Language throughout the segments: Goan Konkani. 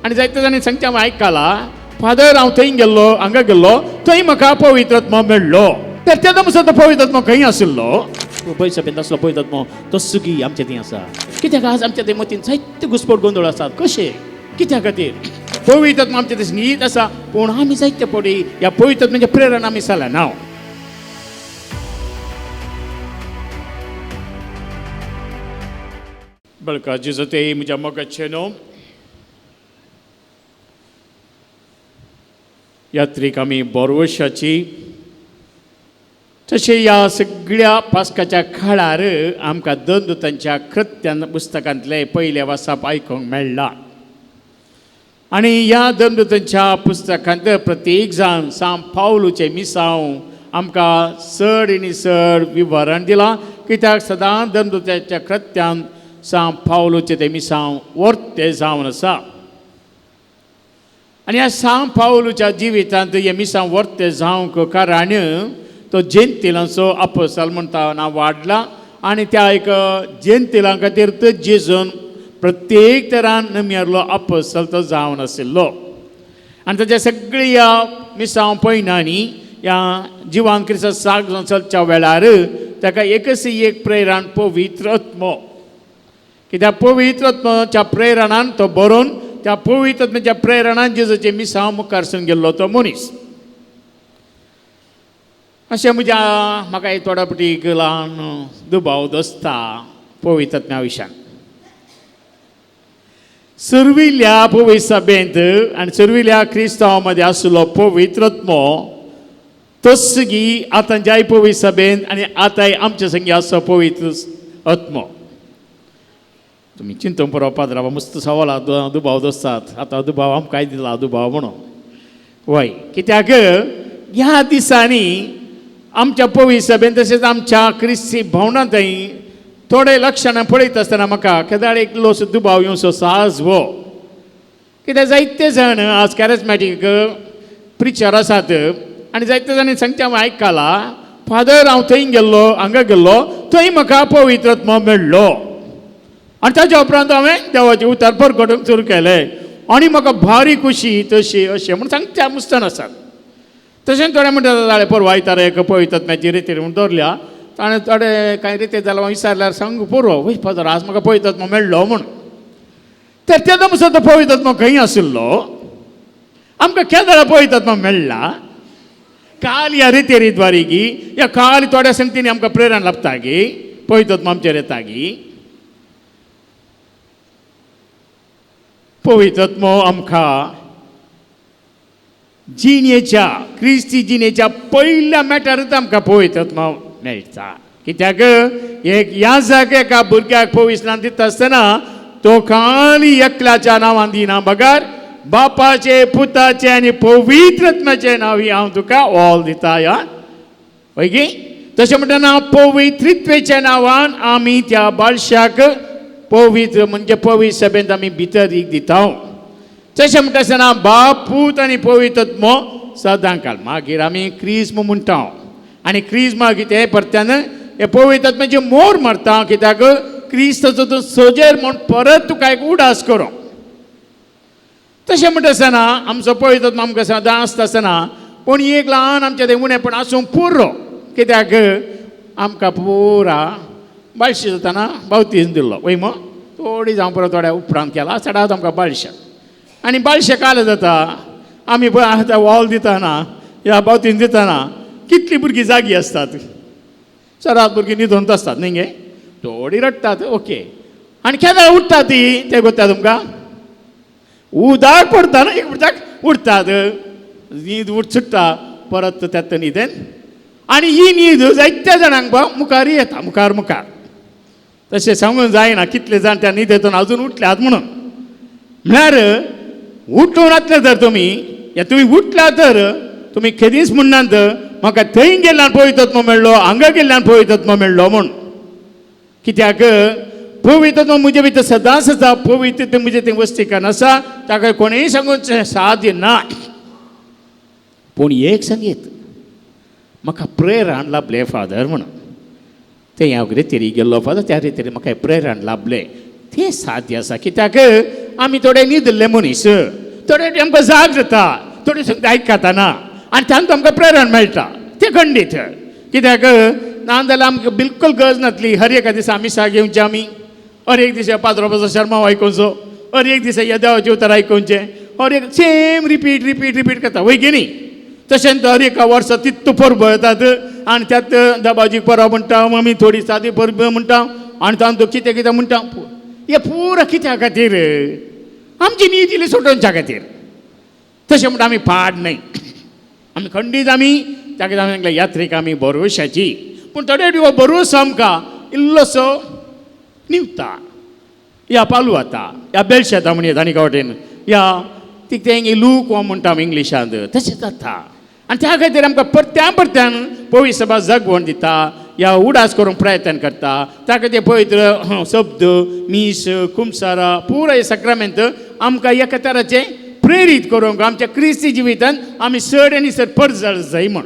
आनी जायते जाणांनी सांगचें हांवें आयकलां, फादर हांव थंय गेल्लो, हांगा गेल्लो, थंय म्हाका पवित्र आत्मो मेळ्ळो. तर तेदो म्हणसर तो पवित्र आत्मो खंय आशिल्लो? पयशे बीन तसलो पवित्र आत्मो तो सुगी आमच्या थंय आसा. कित्याक आज आमच्या थंय मतीन जायते घुसपट गोंदळ आसात. कशें कित्या खातीर पवित्र आत्मो आमच्या थंय संगीत आसा, पूण आमी जायते पडी ह्या पवित्र आत्म्याच्या प्रेरणा आमी चलना. बळका जेजू म्हज्या मोगाचें न्हू यात्रीक आमी बोरवशाची तशें ह्या सगळ्या पास्काच्या काळार आमकां दंदुतांच्या कृत्यान पुस्तकांतलें पयलें वाचप आयकूंक मेळ्ळां. आनी ह्या दंदुतांच्या पुस्तकांत प्रत्येक जाण सांत पावलूचें मिसांव आमकां चड आनी चड विवरण दिलां, कित्याक सदां दंदुतांच्या कृत्यान सांत पावलूचें तें मिसांव वर्तें जावन आसा. आनी ह्या सांत पावलूच्या जिवितांत हें मिसांव वर्तें जावंक कारण तो जेंतिलांचो आपोसाल म्हणटा नांव वाडला आनी त्या एक जेंतिलां खातीर तो जेजून प्रत्येक तरान नमियरलो आपोसाल तो जावन आशिल्लो. आनी ताच्या सगळी ह्या मिसांव पयनांनी ह्या जिवान क्रिस्तांव साग जावन चलच्या वेळार ताका एकच एक प्रेरण पवित्र आत्मो, कित्याक पवित्र आत्मोच्या प्रेरणान तो बरोवन त्या पवित्र आत्म्याच्या प्रेरणान जेजूचे मिसांव मुखार गेल्लो तो मनीस. अशें म्हज्या म्हाका एक थोड्या पटी ल्हान दुबाव दसता पवित्र आत्म्या विशयान. सुर्विल्या पवित्र सभेंत आनी सुर्विल्या क्रिस्तांव मदें आशिल्लो पवित्र आत्मो तोच आतां ज्याय पवित्र सभेंत आनी आतांय आमचे संगी आसचो पवित्र आत्मो. तुमी चिंतून पुरो पाद्रा मस्त सवाल दुबाव दसतात, आतां दुबाव आमकांय दिला दुबाव म्हणून. वय, कित्याक ह्या दिसांनी आमच्या पवित्र सभेन तशेंच आमच्या क्रिस्ती भवनांतय थोडे लक्षणां पळयत आसतना म्हाका केदाळ एक इल्लोसो दुबाव येवचो सहज हो, कित्याक जायते जाण आज कॅरिजमॅटीक प्रिचर आसात आनी जायते जाणांनी सांगचें हांवें आयकलां, फादर हांव थंय गेल्लो, हांगा गेल्लो, थंय म्हाका पवित्र आत्मो मेळ्ळो आनी ताच्या उपरांत हांवें देवाचें उतर परगटूंक सुरू केलें आनी म्हाका भारी खुशी तशी अशें म्हूण सांगच्या मुस्तान आसात. तशेंच थोडे म्हणटात जाल्यार परवा आयतारा एक पवित्र आत्म्याची रितीर म्हूण दवरल्या, ताणें थोडे कांय रिते जाल्यार विचारल्यार सांग पुरो, वय फादर आज म्हाका पवित्र आत्मो मेळ्ळो म्हूण. तर तेदो म्हणसर तो पवित्र आत्मो खंय आशिल्लो? आमकां केदळा पवित्र आत्मो मेळ्ळा? काल ह्या रितेरी द्वारी गी ह्या काल थोड्या संगतींनी आमकां प्रेरणा लाभता गी, पवित्र आत्मो आमचेर येता गी? पवित्र आत्मो आमकां जिणेच्या क्रिस्ती जिणेच्या पयल्या मॅटरूच आमकां पवित्र आत्मो मेळटा. कित्याक एक याजक एका भुरग्याक पवित्र दिता आसतना तो खाली एकल्याच्या नांवान दिना बगर बापाचे पुताचे आनी पवित्र आत्म्याचे नांव हांव तुका ऑल दिता. ह्या हय की तशें म्हणटना पवित्रित्वेच्या नांवान आमी त्या बाळशाक पवित्र म्हणजे पवित्र सभेंत आमी भितर एक दिता. तशें म्हणटा आसतना बाप पूत आनी पवित्र आत्मो सदां काल. मागीर आमी क्रिज्म म्हणटा आनी क्रिज्मा कितें परत्यान हे पवित्र आत्म्याची मोर मारता, कित्याक क्रिस्ताचो तूं सोजेर म्हूण परत तुका एक उडास करूं. तशें म्हणटा आसतना आमचो पवित्र आत्मो आमकां सदां आसता आसतना पूण एक ल्हान आमचें तें उणेपण आसूंक पुरो, कित्याक आमकां पुरा बाळशी जाताना बावतीज दिल्लो वय मो थोडी जावं पुरो थोड्या उपरांत केला चडात आमकां बाळशे. आनी बाळशे काल जाता आमी पळय आतां वॉल दिताना ह्या बावतीन दिताना कितलीं भुरगीं जागीं आसतात, चडात भुरगीं न्हिदोंत आसतात न्ही गे, थोडीं रडटात ओके. आनी केन्ना उठ्ठा ती तें गोत्ता तुमकां उदक पडटा न्हू एक उदक उठतात न्हीद उठ सुट्टा परत त्यात न्हिदेन. आनी ही न्हीद जायत्या जाणांक मुखार येता मुखार मुखार, तशें सांगूंक जायना कितले जाण त्या न्हिदेंतून अजून उठल्यात म्हणून. म्हळ्यार उठून आसले जर तुमी या तुमी उठल्या तर तुमी केदींच म्हणनात म्हाका थंय गेल्ल्यान पवित्र आत्मो मेळ्ळो, हांगा गेल्ल्यान पवित्र आत्मो मेळ्ळो म्हूण. कित्याक पवित्र आत्मो म्हजे भितर सदांच आसा, पवित्र ते म्हजें तें वस्तीकरण आसा, ताका कोणेय सांगूंक साध्य ना. पूण एक सांगीत म्हाका प्रेरण लाभलें फादर म्हणून, तें हांव रितीरी गेल्लो फादर त्या रितीरी म्हाका प्रेरण लाभलें, तें साध्य आसा. कित्याक आमी थोडे न्हिदिल्ले मनीस, थोडे आमकां जाग जाता, थोडे सुद्दां आयकताना आनी तांकां आमकां प्रेरण मेळटा तें खंडीत. कित्याक ना जाल्यार आमकां बिलकूल गरज नासली हर एका दिसा मिसाक घेवचें, आमी हर एक दिसा पाद्रोबाचो शर्माव आयकुचो, हर एक दिसा ह्या देवाचें उतर आयकुचें, हर एक सेम रिपीट रिपीट रिपीट करता वय की न्ही. तशेंच हर एका वर्सा तितू परबो येतात आनी त्यात दबाजी परब म्हणटा आमी, थोडी सादी परब म्हणटा आनी तांतूं कितें कितें म्हणटा. हे पुरा कित्या खातीर? आमची न्हीद इल्ली सुटोवच्या खातीर. तशें म्हणटा आमी पाड न्हय, आमी खंडीत आमी ताका आमी सांगलें यात्रीक आमी भरवशाची, पूण थोडे हो भरवसो आमकां इल्लोसो निवता या पालू आता या बेलशेता म्हणये तांणी वाटेन या ती लूक हो म्हणटा आमी इंग्लिशांत, तशें जाता. आनी त्या खातीर आमकां परत्या परत्यान पवित्र सभा जगवण दिता या उडास करूंक प्रयत्न करता. त्या खातीर पवित्र शब्द मीस कुमसारा पुराय सक्रामेंत आमकां एका तराचें प्रेरीत करूंक आमच्या क्रिस्ती जिवितान आमी चड आनी चड परजळ जाय म्हण.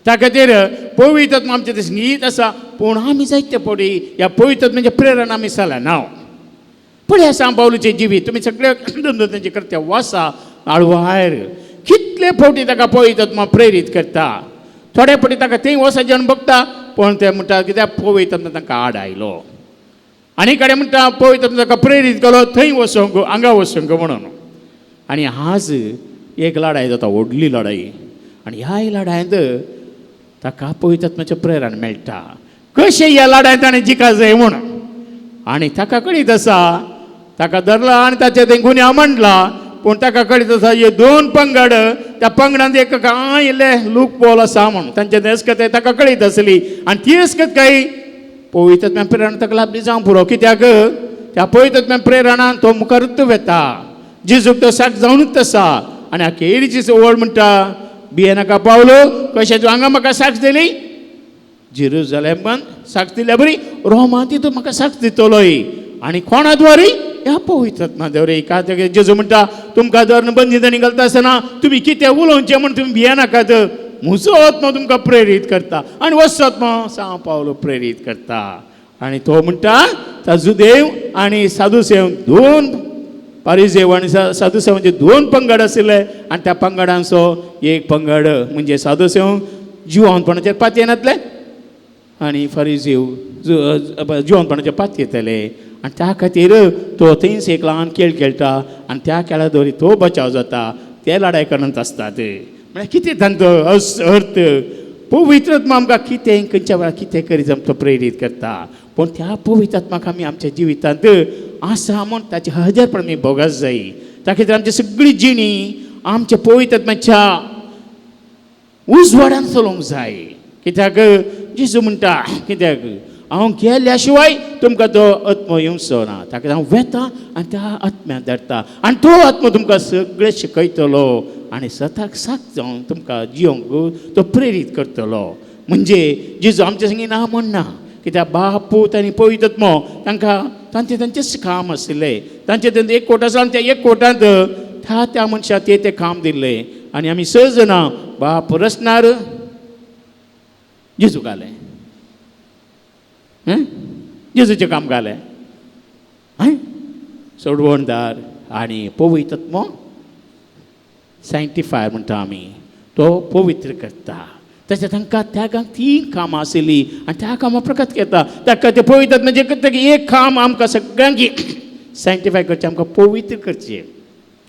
त्या खातीर पवित्र आत्मा आमचें तशें गीत आसा, पूण आमी जायते फावटी ह्या पवित्र आत्म्याचें प्रेरणा आमी चलना. पळय सांव पावलूचें जिवीत तुमी सगळे धंदो करता वासा आळवायर कितले फावटी ताका पवित्र आत्मा प्रेरीत करता. थोडे फावटी ताका थंय वचपाचें म्हण बगता, पूण ते म्हणटा कित्याक पवित्र आत्मा तांकां आड आयलो. आनी कडेन म्हणटा पवित्र आत्मा ताका प्रेरीत केलो थंय वचोंक हांगा वचोंक म्हणून. आनी आज एक लडाय जाता, व्हडली लडाई, आनी ह्याय लडायेंत ताका पवित्र आत्म्याचें प्रेरण मेळटा कशें ह्या लडायेंत ताणें जिखा जाय म्हूण. आनी ताका कळीत आसा ताका धरला आनी ताचें तें गुन्यांव मांडला, पूण ताका कळीत आसा हे दोन पंगड त्या पंगडांत एक कांय इल्लें लूक बॉल आसा म्हूण तांचे तें अस्कत ताका कळीत आसली. आनी ती अस्कत काय पवित्र आत्म्या प्रेरणा ताका लाभली जावं पुरो, कित्याक त्या पवित्र आत्म्या प्रेरणान तो मुखारूच वेता, जेजूक तो साक जावनूच आसा. आनी अखेरीची ओळ म्हणटा भियेनाका पावलो कशें तूं हांगा म्हाका साक्ष दिली जेरुजलेमान साक्ष दिल्या बरी रोमा तितून म्हाका साक्ष दितलोय. आनी कोणा द्वारी? ह्या पवित्र आत्मा द्वारे. का जेजू म्हणटा तुमकां जर बंदितांनी घालता आसतना तुमी कितें उलोवचें म्हूण तुमी भियेनाकात, म्हजो आत्मा तुमकां प्रेरीत करता. आनी वचो आत्मा सांव पावलो प्रेरीत करता. आनी तो म्हणटा ताजुदेव आनी साधुसेव दोन पारिजेव आनी साधुसेवांचे दोन पंगड आशिल्ले आनी त्या पंगडांचो एक पंगड म्हणजे साधुसेव जिवानपणाचेर पातयेनातले आनी फारिजेव जिवानपणाचेर पातयेतले. आनी त्या खातीर तो थंयच एक ल्हान खेळ खेळटा आनी त्या खेळा दवरी तो बचाव जाता. ते लडाय करत आसतात. म्हळ्यार कितें तांचो अर्थ? पवित्र आत्मा आमकां कितें खंयच्या वेळार कितें करीत आमकां प्रेरीत करता, पूण त्या पवित्र आत्माक आमी आमच्या जिवितांत आसा म्हूण ताचे हजरपण आमी भोगत जाय. त्या खातीर आमची सगळी जिणी आमच्या पवित्र आत्म्याच्या उजवाडान चलोवंक जाय. कित्याक जेजू म्हणटा कित्याक हांव गेल्या शिवाय तुमकां तो आत्मो येवचो ना. ताका हांव वेता आनी त्या आत्म्याक धाडटा आनी तो आत्मो तुमकां सगळें शिकयतलो आनी सताक साक जावन तुमकां जियोंक तो प्रेरीत करतलो. म्हणजे जेजू आमच्या संगी ना म्हणना, कित्याक बाप पूत आनी पवित्र आत्मो तांकां तांचें तांचेंच काम आशिल्लें. तांचें तांचें एक कोट आसा आनी त्या एक कोटांत त्या त्या मनशाक तें तें काम दिल्लें. आनी आमी स जाणां बाप रचणार जेजू घालें, जेजूचें काम घालें, सोडवणदार आनी पवित्र आत्मो सायंटिफायर म्हणटा आमी, तो पवित्र करता. तशें तांकां त्या गांव तीन कामां आशिल्लीं आनी त्या कामां प्रकट करता. ताका ते पवित्र म्हणजे करता की एक काम आमकां सगळ्यांक सायंटिफाय करचें, आमकां पवित्र करचें.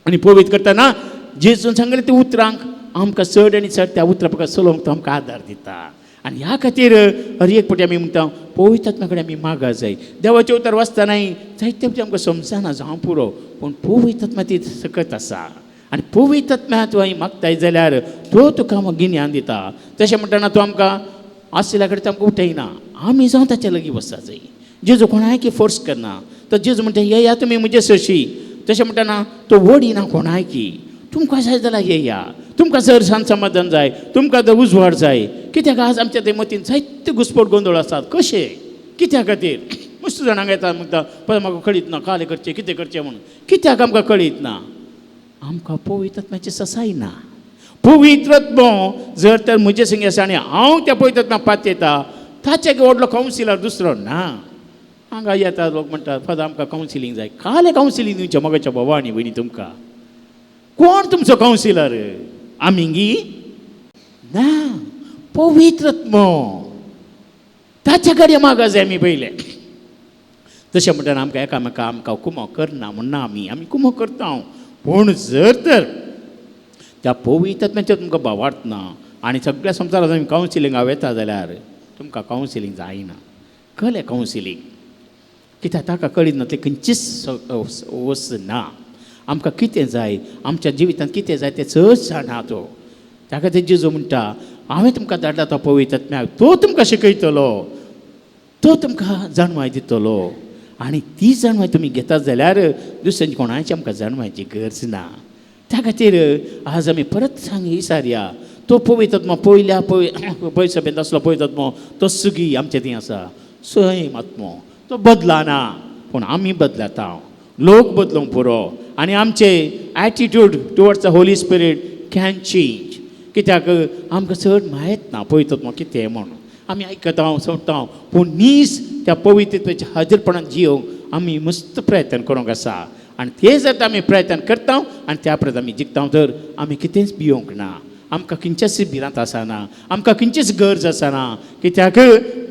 आनी पवित्र करतना जेजून सांगलें त्या उतरांक आमकां चड आनी चड त्या उतरां प्रकार चलोवंक तो आमकां आदार दिता. आनी ह्या खातीर हर एक फावटी आमी म्हणटा पवित्र आत्म्या कडेन आमी मागा जाय. देवाचें उतर वाचतनाय जायते फावटी आमकां समजना जावं पुरो, पूण पवित्र आत्मा ती सकत आसा. आनी पवित्र आत्म्या तूं मागताय जाल्यार तो तुका गिन्यान दिता. तशें म्हणटना तो आमकां आशिल्ल्या कडेन आमकां उठयना, आमी जावन ताच्या लागीं वचपा जाय. जेजू कोणायकी फोर्स करना. तो जेजू म्हणटा येया तुमी म्हजे सरशी. तशें म्हणटना तो वडिना कोणायकी, तुमकां जाय जाल्यार येया, तुमकां जर शांत समाधान जाय, तुमकां जर उजवाड जाय. कित्याक आज आमच्या ते मतीन जायते घुसपट गोंदळ आसात. कशें कित्या खातीर मस्त जाणांक येता म्हणटा पळय म्हाका कळीत ना कालें करचें कितें करचें म्हणून. कित्याक आमकां कळीत ना? आमकां पवित्र आत्म्याची ससाय ना. पवित्र आत्मो जर तर म्हजे संगी आसा आनी हांव त्या पवित्र आत्म्याक पातयेता, ताचे व्हडलो कावन्सिलर दुसरो ना. हांगा येतात लोक म्हणटात फादर आमकां कावन्सिलींग जाय. कालें कावन्सिलींग दिवचें मगाच्या बाबा आनी भयणी तुमकां. कोण तुमचो कावन्सिलर? आमी गी ना, पवित्र आत्मो. ताच्या कडेन मागा जाय आमी पयलें. तशें म्हणटना आमकां एकामेका आमकां कुमो करना म्हणना, आमी आमी कुमो करता. पूण जर तर त्या पवित्र आत्म्याचेर तुमकां भावार्थ ना आनी सगळ्या संवसारांत आमी कावन्सिलिंगाक वेता जाल्यार तुमकां कावन्सिलींग जायना. कलें कावन्सिलींग कित्याक ताका कळीत ना, तें खंयचीच वस्त ना. आमकां कितें जाय, आमच्या जिवितांत कितें जाय तें चड जाणा तो. ताका ते जेजू म्हणटा हांवें तुमकां धाडला तो पवित्र आत्म्याक, तो तुमकां शिकयतलो, तो तुमकां जाणवाय दितलो. आनी ती जाणवाय तुमी घेतात जाल्यार दुसऱ्यांची कोणाची आमकां जाणवायची गरज ना. त्या खातीर आज आमी परत सांग विचारया, तो पवित्र आत्मो पयल्या पय सभेंत आसलो पवित्र आत्मो तो सुगी आमचे थंय आसा. सैम आत्मो तो बदलाना, पूण आमी बदलता. लोक बदलूंक पुरो. आनी आमचे attitude towards the Holy Spirit can change. कित्याक आमकां चड म्हायत ना पवित्र आत्मो कितें म्हणून. आमी आयकता सोडटा, पूण नीस त्या पवित्रत्वाच्या हाजीरपणान जियोवंक आमी मस्त प्रयत्न करूंक आसा. आनी ते जर आमी प्रयत्न करता आनी त्या प्रत आमी जिखता तर आमी कितेंच भियोंक ना, आमकां खंयच्याच भिरांत आसना, आमकां खंयचीच गरज आसना. कित्याक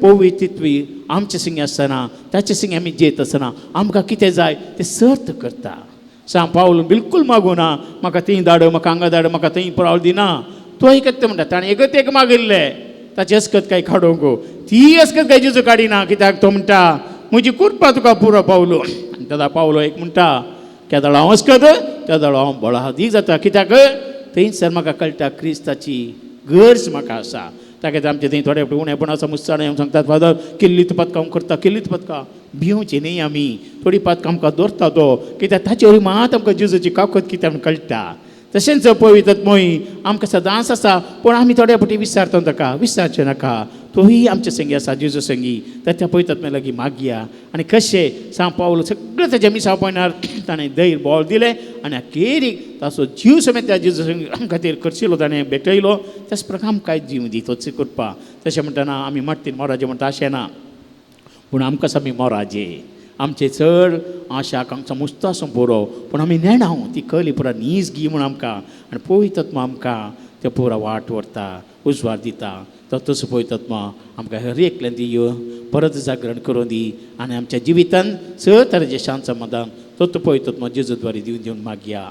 पवित्रत्व आमचे संगी आसतना, ताचे संगी आमी जियेत आसतना आमकां कितें जाय तें सर्त करता. सांग पावल बिलकूल मागूं ना, म्हाका थंय धाड, म्हाका हांगा धाड, म्हाका थंय पावल दिना. तो एकत म्हणटा ताणें एकत एक मागिल्लें, ताची अस्कत काय काडूंक, ती अस्कत काय जेजू काडिना. कित्याक तो म्हणटा म्हजी कुरपा तुका पुरो पावलो. आनी तेदा पावलो एक म्हणटा केदळ हांव अस्कत तेदळ हांव बळादीक जाता. कित्याक थंयसर म्हाका कळटा क्रिस्ताची गरज म्हाका आसा. ताका आमचे थंय थोडे उणेपण आसा मुस्ताणे सांगतात फादर किल्ली पातकां करता, किल्ली पातकां भिवची न्ही आमी, थोडी पातकां आमकां दवरता तो. कित्याक ताचे वरी मात आमकां जेजूची काकत कितें आमकां कळटा. तशेंच पवित्र आत्मोय आमकां सदांच आसा, पूण आमी थोडे फावटी विचारता ताका, विचारचें नाका. तोय आमचे संगी आसा, जेजू संगी. तर त्या पवित्र आत्म्या लागीं मागया. आनी कशें सांग पावलो सगळें ताच्या मिसा पयणार ताणें धैर्य बळ दिलें आनी अखेरीक ताचो जीव समेत त्या जेजू संगी खातीर खर्चिलो, ताणें भेटयलो. त्याच प्रकार आमकां जीव दी तोच करपा. तशें म्हणटना आमी मार्तीन मोराजे म्हणटा अशें ना, पूण आमकां आमी मोराजे आमचे चड आशा आकांक्षा मुस्त आसूंक पुरो, पूण आमी नेणाव ती कली पुरा नीज गी म्हूण आमकां. आनी पवित्र आत्मो आमकां ते पुरा वाट व्हरता, उजवाड दिता. तो तसो पवित्र आत्मो आमकां हर एकल्यान ती परत जागरण करूं दी आनी आमच्या जिवितान चड तरेचें शांत समाधान तो पवित्र आत्मो जेजू द्वारे दिवन दिवन मागया.